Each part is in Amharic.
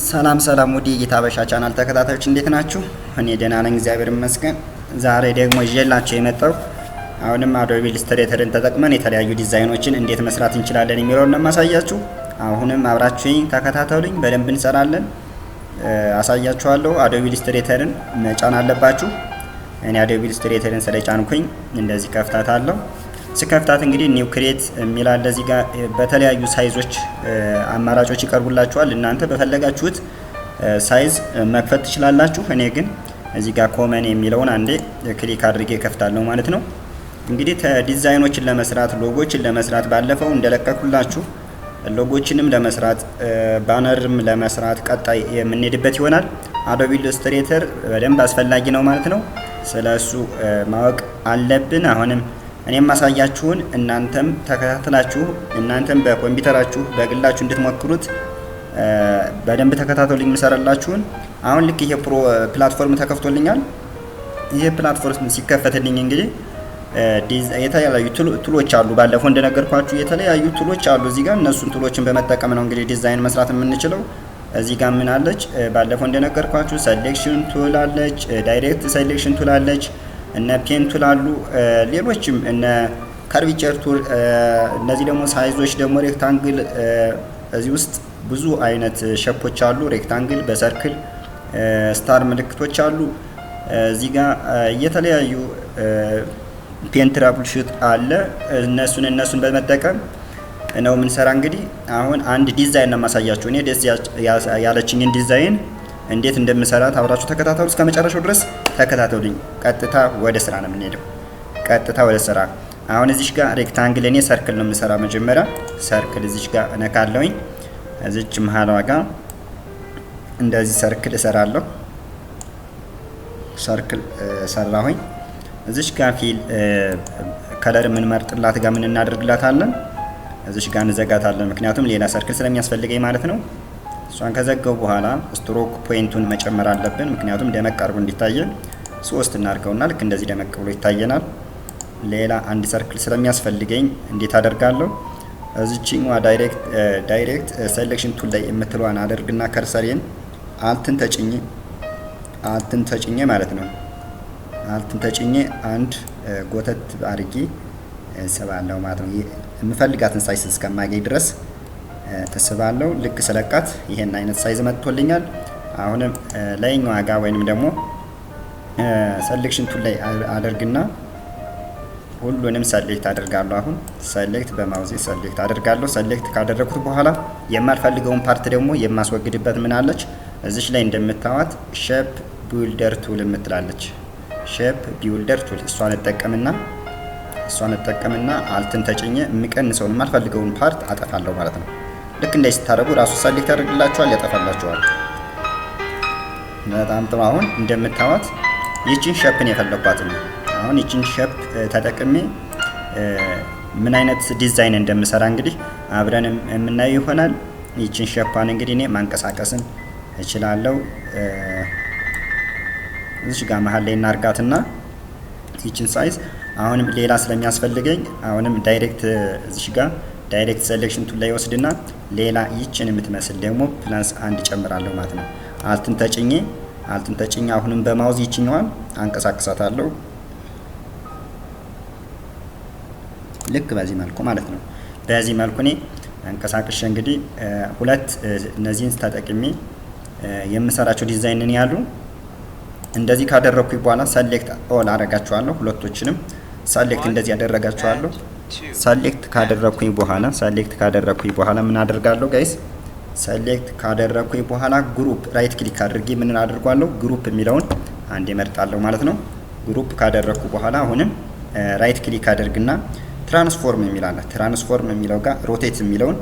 ሰላም ሰላም ውድ የጌታ ሀበሻ ቻናል ተከታታዮች፣ እንዴት ናችሁ? እኔ ደህና ነኝ፣ እግዚአብሔር ይመስገን። ዛሬ ደግሞ ይዤላችሁ የመጣው አሁንም Adobe Illustrator ን ተጠቅመን የተለያዩ ዲዛይኖችን እንዴት መስራት እንችላለን የሚለውን ነው የማሳያችሁ። አሁንም አብራችሁኝ ተከታተሉኝ፣ በደንብ እንሰራለን፣ አሳያችኋለሁ። Adobe Illustrator ን መጫን አለባችሁ። እኔ Adobe Illustrator ን ስለጫንኩኝ እንደዚህ ከፍታታለሁ። ስከፍታት እንግዲህ new create የሚል አለ እዚህ ጋር። በተለያዩ size ኦች አማራጮች ይቀርቡላችኋል። እናንተ በፈለጋችሁት size መክፈት ትችላላችሁ። እኔ ግን እዚህ ጋር common የሚለውን አንዴ click አድርጌ ከፍታለሁ ማለት ነው። እንግዲህ ዲዛይኖችን ለመስራት፣ ሎጎችን ለመስራት፣ ባለፈው እንደለቀኩላችሁ ሎጎችንም ለመስራት፣ banner ም ለመስራት ቀጣይ የምንሄድበት ይሆናል። Adobe Illustrator በደንብ አስፈላጊ ነው ማለት ነው። ስለ እሱ ማወቅ አለብን። አሁንም እኔም ማሳያችሁን እናንተም ተከታትላችሁ እናንተም በኮምፒውተራችሁ በግላችሁ እንድትሞክሩት በደንብ ተከታተሉኝ የምሰራላችሁን። አሁን ልክ ይሄ ፕሮ platform ተከፍቶልኛል። ይሄ platform ሲከፈትልኝ እንግዲህ የተለያዩ tool ኦች አሉ። ባለፈው እንደነገርኳችሁ የተለያዩ tool ኦች አሉ እዚህ ጋር። እነሱን tool ኦችን በመጠቀም ነው እንግዲህ ዲዛይን መስራት የምንችለው። እዚህ ጋር ምን አለች? ባለፈው እንደነገርኳችሁ selection tool አለች፣ direct selection tool አለች፣ እነ pen tool አሉ፣ ሌሎችም እነ curvature tool። እነዚህ ደግሞ size ኦች ደግሞ rectangle፣ እዚህ ውስጥ ብዙ አይነት shape ኦች አሉ። Rectangle፣ በ circle፣ star ምልክቶች አሉ። እዚህ ጋር የተለያዩ pen troubleshoot አለ። እነሱን በመጠቀም ነው የምንሰራ። እንግዲህ አሁን አንድ ዲዛይን ነው የማሳያችሁ። እኔ ደስ ያለችኝን ዲዛይን እንዴት እንደምሰራት አብራችሁ ተከታተሉ። እስከ መጨረሻው ድረስ ተከታተሉኝ። ቀጥታ ወደ ስራ ነው የምንሄደው። ቀጥታ ወደ ስራ። አሁን እዚሽ ጋር rectangle፣ እኔ circle ነው የምሰራ። መጀመሪያ circle እዚሽ ጋር እነካለሁኝ። እዚች መሀሏ ጋር እንደዚህ circle እሰራለሁ። Circle ሰራሁኝ። እዚሽ ጋር fill color የምንመርጥላት ጋር ምን እናደርግላታለን? እዚሽ ጋር እንዘጋታለን። ምክንያቱም ሌላ circle ስለሚያስፈልገኝ ማለት ነው። እሷን ከዘጋው በኋላ stroke point ኡን መጨመር አለብን። ምክንያቱም ደመቅ አድርጎ እንዲታየን 3 እናድርገውና ልክ እንደዚህ ደመቅ ብሎ ይታየናል። ሌላ አንድ circle ስለሚያስፈልገኝ እንዴት አደርጋለሁ? እዚችኛዋ direct selection tool ላይ የምትለዋን አደርግና cursor ኤን Alt ን ተጭኜ ማለት ነው። Alt ን ተጭኜ አንድ ጎተት አድርጌ እስባለሁ ማለት ነው። የምፈልጋትን size እስከማገኝ ድረስ እስባለሁ። ልክ ስለቃት ይሄን አይነት size መጥቶልኛል። አሁንም ላይኛዋ ጋር ወይንም ደግሞ selection tool ላይ አደርግና ሁሉንም select አደርጋለሁ። አሁን select በ mouse ኤ select አደርጋለሁ። Select ካደረኩት በኋላ የማልፈልገውን part ደግሞ የማስወግድበት ምን አለች? እዚች ላይ እንደምታዋት shape builder tool የምትላለች። Shape builder tool እሷን እጠቀምና Alt ን ተጭኜ የምቀንሰውን የማልፈልገውን part አጠፋለሁ ማለት ነው። ልክ እንደዚህ ስታደርጉ ራሱ select ያደርግላችኋል፣ ያጠፋላችኋል። በጣም ጥሩ። አሁን እንደምታዋት ይህችን shape ን የፈለኳት ነው። አሁን ይህችን shape ተጠቅሜ ምን አይነት ዲዛይን እንደምሰራ እንግዲህ አብረን የምናየው ይሆናል። ይህችን shape ኧን እንግዲህ እኔ ማንቀሳቀስም እችላለሁ። እዚች ጋር መሀል ላይ እናርጋትና ይችን size አሁንም ሌላ ስለሚያስፈልገኝ አሁንም direct እዚሽ ጋር direct selection tool ላይ ወስድና ሌላ ይችን የምትመስል ደግሞ plus አንድ ጨምራለሁ ማለት ነው። Alt ን ተጭኜ አሁንም በ mouse ይችኛዋን አንቀሳቅሳታለሁ። ልክ በዚህ መልኩ ማለት ነው። በዚህ መልኩ እኔ አንቀሳቅሼ እንግዲህ ሁለት እነዚህን ተጠቅሜ የምሰራቸው ዲዛይንን ያሉ እንደዚህ ካደረግኩኝ በኋላ select all አደርጋቸዋለሁ። ሁለቶችንም select እንደዚህ ያደረጋቸዋለሁ። Select ካደረግኩኝ በኋላ ምን አደርጋለሁ guys? Select ካደረግኩኝ በኋላ group right click አድርጌ ምን አደርጓለሁ? Group የሚለውን አንዴ እመርጣለሁ ማለት ነው። Group ካደረግኩ በኋላ አሁንም right click አደርግና transform የሚል አለ። Transform የሚለው ጋር rotate የሚለውን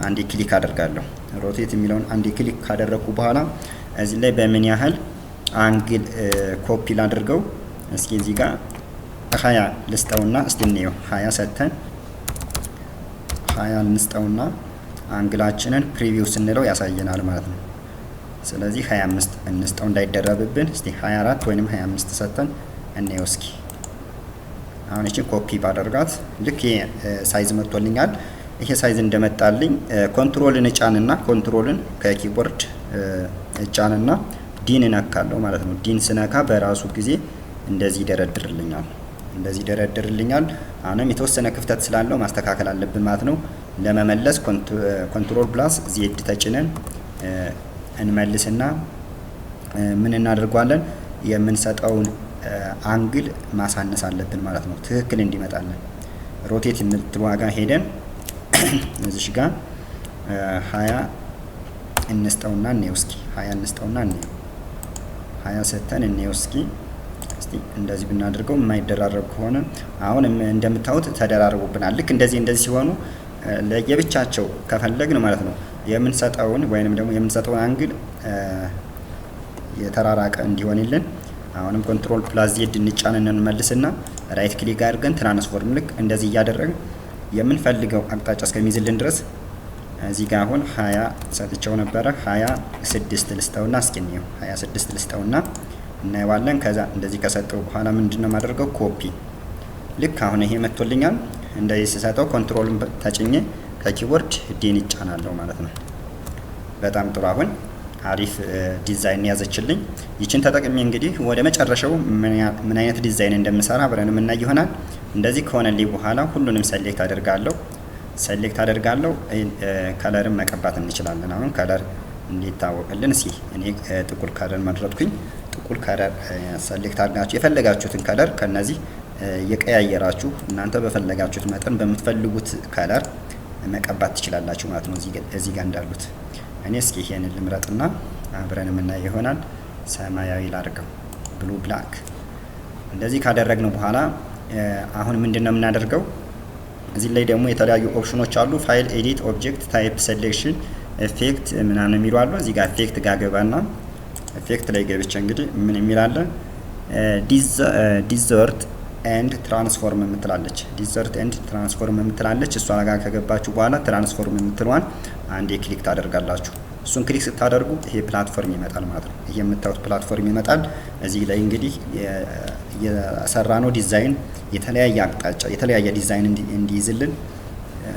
አንዴ click አደርጋለሁ። Rotate የሚለውን አንዴ click ካደረግኩ በኋላ እዚህ ላይ በምን ያህል angle copy ላድርገው? እስኪ እዚህ ጋር 20 ልስጠውና እስቲ እንየው። 20 ሰጥተን፣ 20 እንስጠውና angle ኣችንን preview ስንለው ያሳየናል ማለት ነው። ስለዚህ 25 እንስጠው እንዳይደረብብን። እስቲ 24 ወይንም 25 ሰጥተን እንየው እስኪ። አሁን እችን ኮፒ ባደርጋት ልክ ይሄ size መጥቶልኛል። ይሄ size እንደመጣልኝ control ን እጫንና control ን ከ keyboard እጫንና D ን እነካለሁ ማለት ነው። D ን ስነካ በራሱ ጊዜ እንደዚህ ይደረድርልኛል። እንደዚህ ይደረድርልኛል። አሁንም የተወሰነ ክፍተት ስላለው ማስተካከል አለብን ማለት ነው። ለመመለስ control plus Z ተጭነን እንመልስና ምን እናደርገዋለን? የምንሰጠውን angle ማሳነስ አለብን ማለት ነው፣ ትክክል እንዲመጣልን። Rotate የምትለዋ ጋር ሄደን እዚሽ ጋር 20 እንስጠውና እንየው እስኪ። 20 እንስጠውና እንየው። 20 ሰተን እንየው እስኪ። እስቲ እንደዚህ ብናደርገው የማይደራረብ ከሆነ፣ አሁን እንደምታዩት ተደራርቦብናል። ልክ እንደዚህ እንደዚህ ሲሆኑ ለየብቻቸው ከፈለግን ማለት ነው የምንሰጠውን ወይንም ደግሞ የምንሰጠውን angle የተራራቀ እንዲሆንልን አሁንም control plus Z እንጫን፣ እንመልስና right click አድርገን transform ልክ እንደዚህ እያደረግን የምንፈልገው አቅጣጫ እስከሚይዝልን ድረስ፣ እዚህ ጋር አሁን 20 ሰጥቼው ነበረ። 26 ልስጠውና እስኪ እንየው። 26 ልስጠውና እናየዋለን። ከዛ እንደዚህ ከሰጠው በኋላ ምንድን ነው የማደርገው? ኮፒ። ልክ አሁን ይሄ መጥቶልኛል። እንደዚህ ስሰጠው control ን ተጭኜ ከ keyboard D ን እጫናለሁ ማለት ነው። በጣም ጥሩ፣ አሁን አሪፍ ዲዛይን ያዘችልኝ። ይችን ተጠቅሜ እንግዲህ ወደ መጨረሻው ምን አይነት ዲዛይን እንደምሰራ አብረን የምናይ ይሆናል። እንደዚህ ከሆነልኝ በኋላ ሁሉንም select አደርጋለሁ። Select አደርጋለሁ። Color ን መቀባት እንችላለን። አሁን color እንዲታወቅልን እስኪ እኔ ጥቁር color መረጥኩኝ። ጥቁር color select አድርጋችሁ የፈለጋችሁትን color ከነዚህ እየቀያየራችሁ እናንተ በፈለጋችሁት መጠን በምትፈልጉት color መቀባት ትችላላችሁ ማለት ነው። እዚህ ጋር እንዳሉት እኔ እስኪ ይሄንን ልምረጥና አብረን የምናየው ይሆናል። ሰማያዊ ላድርገው፣ blue black። እንደዚህ ካደረግነው በኋላ አሁን ምንድን ነው የምናደርገው? እዚህ ላይ ደግሞ የተለያዩ option ኖች አሉ። File፣ edit፣ object፣ type፣ selection፣ effect ምናምን የሚሉ አሉ። እዚህ ጋር effect ጋር ገባና effect ላይ ገብቼ እንግዲህ ምን የሚል አለ? Distort and transform የምትላለች። Distort and transform የምትላለች። እሷ ጋር ከገባችሁ በኋላ transform የምትለዋን አንዴ click ታደርጋላችሁ። እሱን click ስታደርጉ ይሄ platform ይመጣል ማለት ነው። ይሄ የምታዩት platform ይመጣል። እዚህ ላይ እንግዲህ የሰራነው ዲዛይን የተለያየ አቅጣጫ የተለያየ ዲዛይን እንዲይዝልን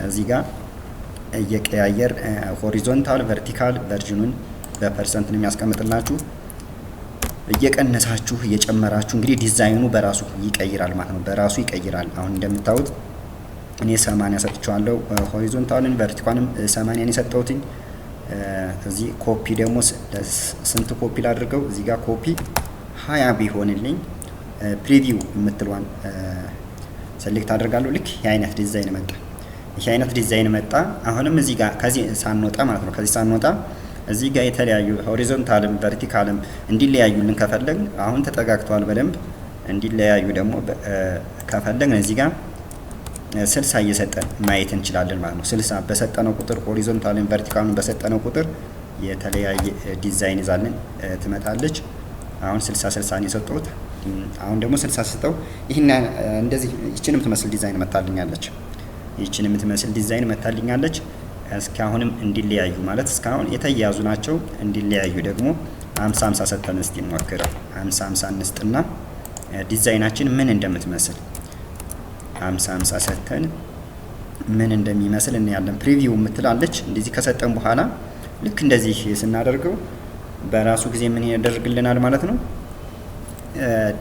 እዚህ ጋር እየቀያየር horizontal፣ vertical version ኑን በ percent ነው የሚያስቀምጥላችሁ። እየቀነሳችሁ እየጨመራችሁ እንግዲህ ዲዛይኑ በራሱ ይቀይራል ማለት ነው። በራሱ ይቀይራል። አሁን እንደምታዩት እኔ 80 ሰጥቼዋለሁ። Horizontal ን vertical ንም 80ን የሰጠሁትኝ። እዚህ ኮፒ ደግሞ ስንት ኮፒ ላድርገው? እዚህ ጋር ኮፒ 20 ቢሆንልኝ preview የምትለዋን select አደርጋለሁ። ልክ ይህ አይነት ዲዛይን መጣ። ይህ አይነት ዲዛይን መጣ። አሁንም እዚህ ጋር ከዚህ ሳንወጣ ማለት ነው፣ ከዚህ ሳንወጣ እዚህ ጋር የተለያዩ horizontal ም vertical ም እንዲለያዩልን ከፈለግን፣ አሁን ተጠጋግተዋል በደንብ፣ እንዲለያዩ ደግሞ ከፈለግን እዚህ ጋር 60 እየሰጠን ማየት እንችላለን ማለት ነው። 60 በሰጠነው ቁጥር፣ horizontal ን vertical ኡን በሰጠነው ቁጥር የተለያየ ዲዛይን ይዛልን ትመጣለች። አሁን 60 60 ነው የሰጠሁት። አሁን ደግሞ 60 ስጠው ይህን እንደዚህ ይችን የምትመስል ዲዛይን መታልኛለች። ይችን የምትመስል ዲዛይን መታልኛለች። እስካሁንም እንዲለያዩ ማለት እስካሁን የተያያዙ ናቸው። እንዲለያዩ ደግሞ 50 50 ሰጥተን እስቲ እንሞክረው። 50 50 እንስጥና ዲዛይናችን ምን እንደምትመስል፣ 50 50 ሰጥተን ምን እንደሚመስል እናያለን። Preview የምትላለች እንደዚህ ከሰጠን በኋላ ልክ እንደዚህ ስናደርገው በራሱ ጊዜ ምን ያደርግልናል ማለት ነው?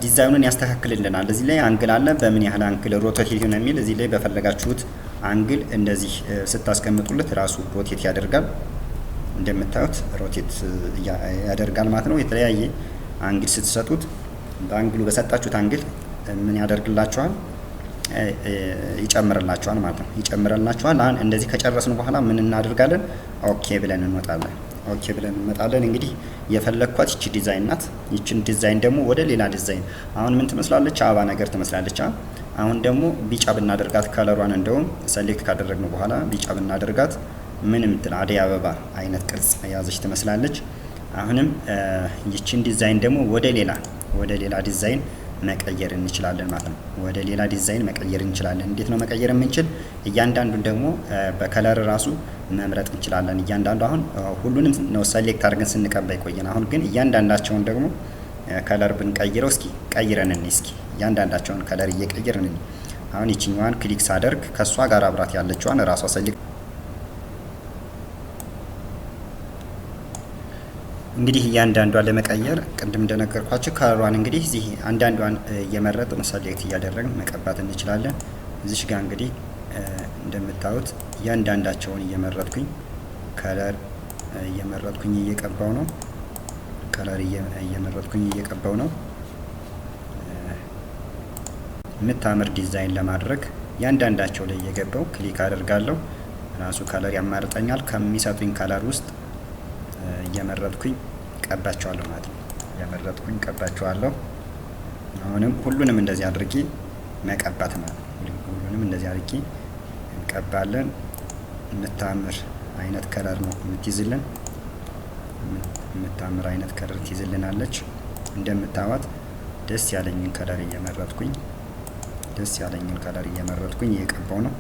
ዲዛይኑን ያስተካክልልናል። እዚህ ላይ angle አለ። በምን ያህል angle rotate ነው የሚል፣ እዚህ ላይ በፈለጋችሁት angle እንደዚህ ስታስቀምጡለት ራሱ rotate ያደርጋል። እንደምታዩት rotate ያደርጋል ማለት ነው። የተለያየ angle ስትሰጡት በ angle ኡ በሰጣችሁት angle ምን ያደርግላችኋል? ይጨምርላችኋል ማለት ነው። ይጨምርላችኋል። አሁን እንደዚህ ከጨረስን በኋላ ምን እናደርጋለን? Okay ብለን እንወጣለን። Okay ብለን እንመጣለን። እንግዲህ የፈለግኳት ይቺ ዲዛይን ናት። ይችን ዲዛይን ደግሞ ወደ ሌላ ዲዛይን፣ አሁን ምን ትመስላለች? አበባ ነገር ትመስላለች። አሁን ደግሞ ቢጫ ብናደርጋት፣ color ሯን እንደውም select ካደረግነው በኋላ ቢጫ ብናደርጋት ምን ምትል አደይ አበባ አይነት ቅርጽ የያዘች ትመስላለች። አሁንም ይችን ዲዛይን ደግሞ ወደ ሌላ ዲዛይን መቀየር እንችላለን ማለት ነው። ወደ ሌላ ዲዛይን መቀየር እንችላለን። እንዴት ነው መቀየር የምንችል? እያንዳንዱን ደግሞ በ color ራሱ መምረጥ እንችላለን። እያንዳንዱ አሁን ሁሉንም ነው select አድርገን ስንቀባ ይቆየን። አሁን ግን እያንዳንዳቸውን ደግሞ color ብንቀይረው፣ እስኪ ቀይረን እንይ እስኪ፣ እያንዳንዳቸውን color እየቀየርን እንይ። አሁን ይችኛዋን click ሳደርግ ከእሷ ጋር አብራት ያለችዋን ራሷ select እንግዲህ እያንዳንዷን ለመቀየር ቅድም እንደነገርኳችሁ color ሯን እንግዲህ እዚህ አንዳንዷን እየመረጥን select እያደረግን መቀባት እንችላለን። እዚሽ ጋር እንግዲህ እንደምታዩት እያንዳንዳቸውን እየመረጥኩኝ color እየመረጥኩኝ እየቀባው ነው። Color እየመረጥኩኝ እየቀባው ነው። የምታምር ዲዛይን ለማድረግ እያንዳንዳቸው ላይ እየገባው click አደርጋለሁ። ራሱ color ያማርጠኛል። ከሚሰጡኝ color ውስጥ እየመረጥኩኝ ቀባቸዋለሁ ማለት ነው። እየመረጥኩኝ ቀባቸዋለሁ። አሁንም ሁሉንም እንደዚህ አድርጌ መቀባት ማለት ነው። ሁሉንም እንደዚህ አድርጌ እንቀባለን። የምታምር አይነት color ነው የምትይዝልን። የምታምር አይነት color ትይዝልናለች። እንደምታዋት ደስ ያለኝን color እየመረጥኩኝ፣ ደስ ያለኝን color እየመረጥኩኝ እየቀባው ነው።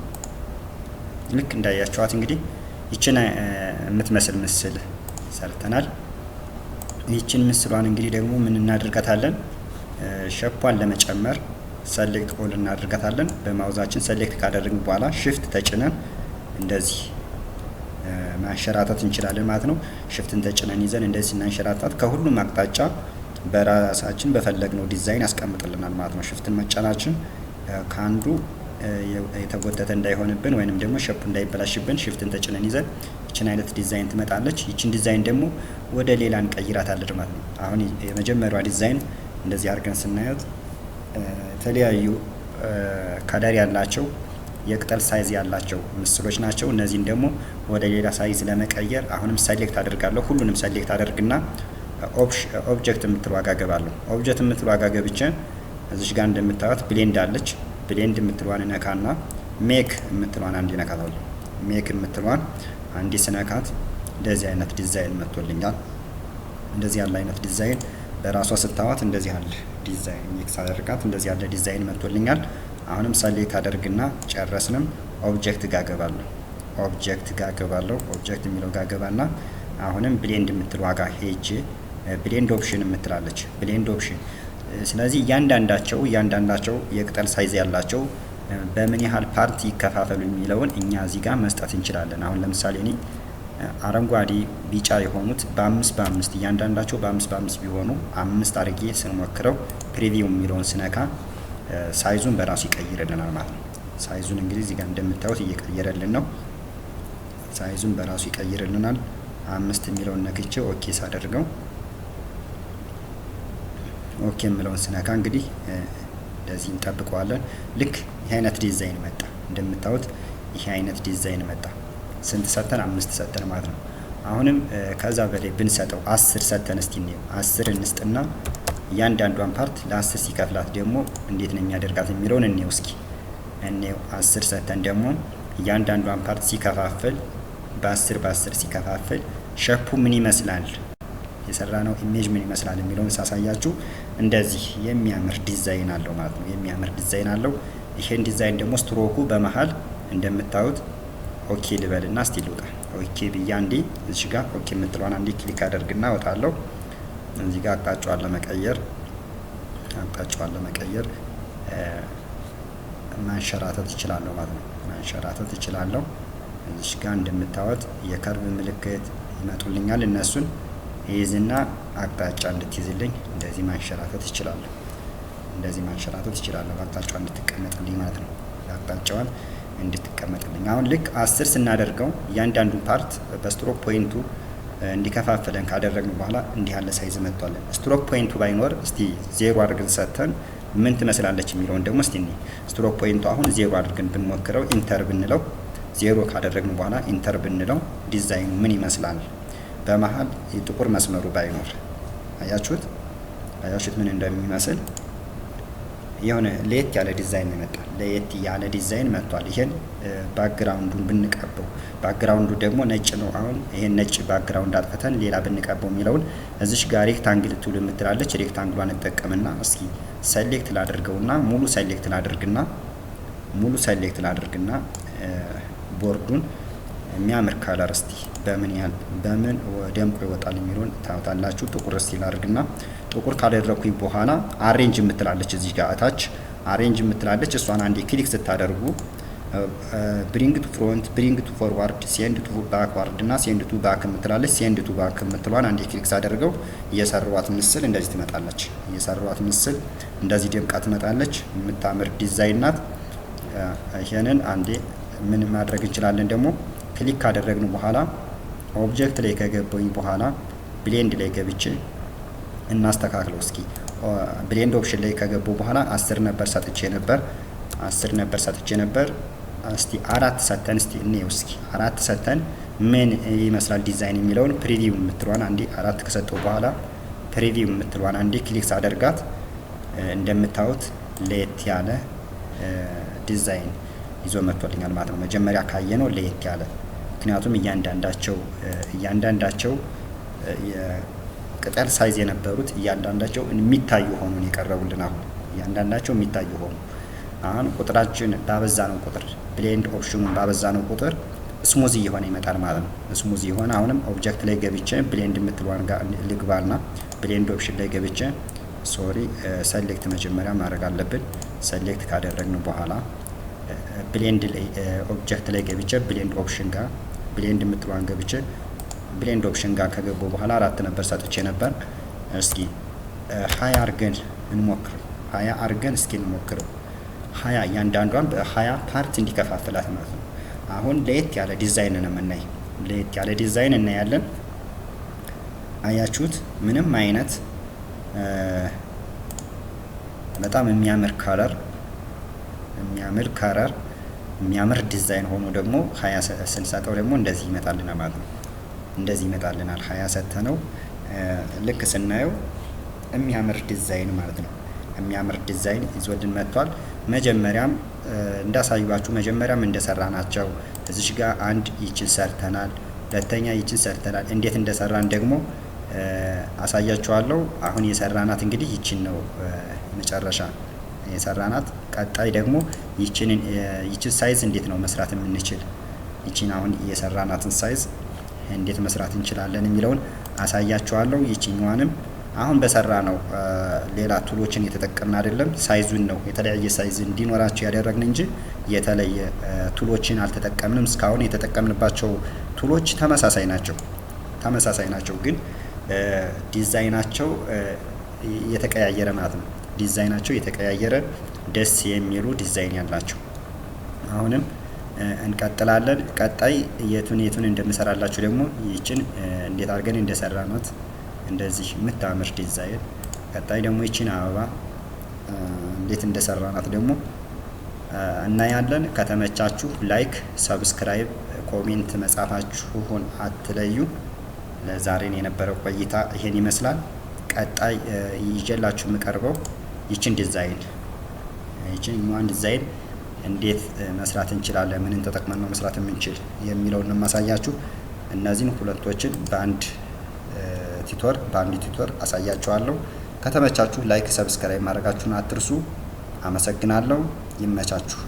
ልክ እንዳያችኋት እንግዲህ ይችን የምትመስል ምስል ሰርተናል። ይችን ምስሏን እንግዲህ ደግሞ ምን እናደርጋታለን? Shape ኧን ለመጨመር select all እናደርጋታለን። በ mouse ኣችን select ካደረግን በኋላ shift ተጭነን እንደዚህ ማንሸራተት እንችላለን ማለት ነው። Shift ን ተጭነን ይዘን እንደዚህ ስናንሸራታት ከሁሉም አቅጣጫ በራሳችን በፈለግነው ዲዛይን ያስቀምጥልናል ማለት ነው። Shift ን መጫናችን ከአንዱ የተጎተተ እንዳይሆንብን ወይንም ደግሞ shape ኡ እንዳይበላሽብን shift ን ተጭነን ይዘን ይችን አይነት ዲዛይን ትመጣለች። ይችን ዲዛይን ደግሞ ወደ ሌላ እንቀይራታለን ማለት ነው። አሁን የመጀመሪያዋ ዲዛይን እንደዚህ አድርገን ስናያት የተለያዩ color ያላቸው የቅጠል size ያላቸው ምስሎች ናቸው። እነዚህን ደግሞ ወደ ሌላ size ለመቀየር አሁንም select አደርጋለሁ። ሁሉንም select አደርግና object የምትለዋ ጋ ገባለሁ። Object የምትለዋ ጋ ገብቼ እዚሽ ጋር እንደምታዩት blend አለች። Blend የምትለዋን ነካና make የምትለዋን አንዴ ነካታለሁ። Make የምትለዋን አንዴ ስነካት እንደዚህ አይነት ዲዛይን መጥቶልኛል። እንደዚህ ያለ አይነት ዲዛይን በራሷ ስታዋት እንደዚህ ያለ ዲዛይን make ሳደርጋት እንደዚህ ያለ ዲዛይን መጥቶልኛል። አሁንም select አደርግና ጨረስንም object ጋር ገባለሁ። Object ጋር ገባለሁ። Object የሚለው ጋር ገባና አሁንም blend የምትለዋ ጋ ሄጄ blend option የምትላለች blend option። ስለዚህ እያንዳንዳቸው የቅጠል size ያላቸው በምን ያህል part ይከፋፈሉ የሚለውን እኛ እዚህ ጋር መስጠት እንችላለን። አሁን ለምሳሌ እኔ አረንጓዴ፣ ቢጫ የሆኑት በአምስት በአምስት፣ እያንዳንዳቸው በአምስት በአምስት ቢሆኑ 5 አድርጌ ስንሞክረው preview የሚለውን ስነካ size ኡን በራሱ ይቀይርልናል ማለት ነው። Size ኡን እንግዲህ እዚህ ጋር እንደምታዩት እየቀየረልን ነው። Size ኡን በራሱ ይቀይርልናል። 5 የሚለውን ነክቼ okay ሳደርገው፣ okay የሚለውን ስነካ እንግዲህ እንደዚህ እንጠብቀዋለን። ልክ ይህ አይነት ዲዛይን መጣ። እንደምታዩት ይህ አይነት ዲዛይን መጣ። ስንት ሰተን? 5 ሰተን ማለት ነው። አሁንም ከዛ በላይ ብንሰጠው 10 ሰተን እስቲ እንየው። 10 እንስጥና እያንዳንዷን part ለ10 ሲከፍላት ደግሞ እንዴት ነው የሚያደርጋት የሚለውን እንየው እስኪ፣ እንየው። 10 ሰተን ደግሞ እያንዳንዷን part ሲከፋፍል፣ በ10 በ10 ሲከፋፍል shape ኡ ምን ይመስላል፣ የሰራነው image ምን ይመስላል የሚለውን ሳሳያችሁ እንደዚህ የሚያምር ዲዛይን አለው ማለት ነው። የሚያምር ዲዛይን አለው። ይሄን ዲዛይን ደግሞ ስትሮኩ በመሀል እንደምታዩት okay ልበልና እስቲ ልውጣ። Okay ብዬ አንዴ እዚህ ጋር okay የምትለዋን አንዴ click አደርግና እወጣለሁ። እዚህ ጋር አቅጣጫዋን ለመቀየር ማንሸራተት እችላለሁ ማለት ነው። ማንሸራተት እችላለሁ። እዚህ ጋር እንደምታዩት የ curve ምልክት ይመጡልኛል። እነሱን ይይዝና አቅጣጫ እንድትይዝልኝ እንደዚህ ማንሸራተት እችላለሁ። እንደዚህ ማንሸራተት እችላለሁ። አቅጣጫዋን እንድትቀመጥልኝ ማለት ነው። አቅጣጫዋን እንድትቀመጥልኝ አሁን ልክ 10 ስናደርገው እያንዳንዱን part በ stroke point ኡ እንዲከፋፍለን ካደረግን በኋላ እንዲህ ያለ size መጥቷለን። Stroke point ኡ ባይኖር እስቲ 0 አድርገን ሰጥተን ምን ትመስላለች የሚለውን ደግሞ እስቲ እኔ stroke point ኡ አሁን 0 አድርገን ብንሞክረው፣ enter ብንለው፣ 0 ካደረግን በኋላ enter ብንለው ዲዛይኑ ምን ይመስላል? በመሀል የጥቁር መስመሩ ባይኖር አያችሁት? አያችሁት ምን እንደሚመስል? የሆነ ለየት ያለ ዲዛይን ነው የመጣ። ለየት ያለ ዲዛይን መጥቷል። ይሄን background ኡን ብንቀበው፣ background ኡ ደግሞ ነጭ ነው። አሁን ይሄን ነጭ background አጥፍተን ሌላ ብንቀበው የሚለውን እዚሽ ጋር rectangle tool የምትላለች rectangle ኧን እንጠቀምና እስኪ select ላድርገውና ሙሉ select ላድርግና ቦርዱን የሚያምር color እስቲ በምን ያህል በምን ደምቆ ይወጣል የሚለውን ታዩታላችሁ። ጥቁር እስቲ ላድርግና ጥቁር ካደረኩኝ በኋላ arrange የምትላለች እዚህ ጋር እታች arrange የምትላለች እሷን አንዴ click ስታደርጉ Bring to front፣ bring to forward፣ send to backward እና send to back የምትላለች። Send to back የምትለዋን አንዴ click ሳደርገው የሰራኋት ምስል እንደዚህ ትመጣለች። የሰራኋት ምስል እንደዚህ ደምቃ ትመጣለች። የምታምር ዲዛይን ናት። ይሄንን አንዴ ምን ማድረግ እንችላለን ደግሞ? Click ካደረግን በኋላ object ላይ ከገባኝ በኋላ blend ላይ ገብቼ እናስተካክለው እስኪ። Blend option ላይ ከገቡ በኋላ 10 ነበር ሰጥቼ ነበር፣ 10 ነበር ሰጥቼ ነበር። እስቲ 4 ሰተን እስቲ እንየው እስኪ፣ 4 ሰተን ምን ይመስላል ዲዛይን የሚለውን። Preview የምትለዋን አንዴ 4 ከሰጠው በኋላ preview የምትለዋን አንዴ click ሳደርጋት እንደምታዩት ለየት ያለ ዲዛይን ይዞ መጥቶልኛል ማለት ነው። መጀመሪያ ካየነው ለየት ያለ፣ ምክንያቱም እያንዳንዳቸው የቅጠል size የነበሩት እያንዳንዳቸው የሚታዩ ሆኑ የቀረቡልን። አሁን እያንዳንዳቸው የሚታዩ ሆኑ። አሁን ቁጥራችን ባበዛነው ቁጥር፣ blend option ኑን ባበዛነው ቁጥር smooth እየሆነ ይመጣል ማለት ነው። Smooth እየሆነ አሁንም object ላይ ገብቼ blend የምትለዋን ጋር ልግባና blend option ላይ ገብቼ፣ sorry፣ select መጀመሪያ ማድረግ አለብን። Select ካደረግን በኋላ blend ላይ፣ object ላይ ገብቼ blend option ጋር፣ blend የምትለዋን ገብቼ blend option ጋር ከገባሁ በኋላ 4 ነበር ሰጥቼ ነበር። እስኪ 20 አርገን እንሞክር። 20 አርገን እስኪ እንሞክረው። 20 እያንዳንዷን በ20 part እንዲከፋፍላት ማለት ነው። አሁን ለየት ያለ ዲዛይን ነው የምናይ። ለየት ያለ ዲዛይን እናያለን። አያችሁት? ምንም አይነት በጣም የሚያምር color፣ የሚያምር color፣ የሚያምር ዲዛይን ሆኖ ደግሞ 20 ስንሰጠው ደግሞ እንደዚህ ይመጣልናል ማለት ነው። እንደዚህ ይመጣልናል። 20 ሰተነው ልክ ስናየው የሚያምር ዲዛይን ማለት ነው። የሚያምር ዲዛይን ይዞልን መጥቷል። መጀመሪያም እንዳሳዩዋችሁ፣ መጀመሪያም እንደሰራናቸው እዚች ጋር አንድ ይችን ሰርተናል፣ ሁለተኛ ይችን ሰርተናል። እንዴት እንደሰራን ደግሞ አሳያችኋለሁ። አሁን የሰራናት እንግዲህ ይችን ነው መጨረሻ የሰራናት። ቀጣይ ደግሞ ይችን size እንዴት ነው መስራት የምንችል፣ ይችን አሁን የሰራናትን size እንዴት መስራት እንችላለን የሚለውን አሳያችኋለሁ። ይችኛዋንም አሁን በሰራነው ሌላ tool ኦችን የተጠቀምን አይደለም። Size ኡን ነው የተለያየ size እንዲኖራቸው ያደረግን እንጂ የተለየ tool ኦችን አልተጠቀምንም። እስካሁን የተጠቀምንባቸው tool ኦች ተመሳሳይ ናቸው፣ ተመሳሳይ ናቸው፣ ግን ዲዛይናቸው የተቀያየረ ማለት ነው። ዲዛይናቸው የተቀያየረ ደስ የሚሉ ዲዛይን ያላቸው። አሁንም እንቀጥላለን። ቀጣይ የቱን የቱን እንደምሰራላችሁ ደግሞ ይችን እንዴት አድርገን እንደሰራናት እንደዚህ የምታምር ዲዛይን፣ ቀጣይ ደግሞ ይችን አበባ እንዴት እንደሰራናት ደግሞ እናያለን። ከተመቻችሁ like፣ subscribe፣ comment መጻፋችሁን አትለዩ። ለዛሬን የነበረው ቆይታ ይሄን ይመስላል። ቀጣይ ይዤላችሁ የምቀርበው ይችን ዲዛይን እንዴት መስራት እንችላለን፣ ምንን ተጠቅመን ነው መስራት የምንችል የሚለውን ነው የማሳያችሁ። እነዚህን ሁለቶችን በአንድ tutor አሳያችኋለሁ። ከተመቻችሁ like፣ subscribe ማድረጋችሁን አትርሱ። አመሰግናለሁ። ይመቻችሁ።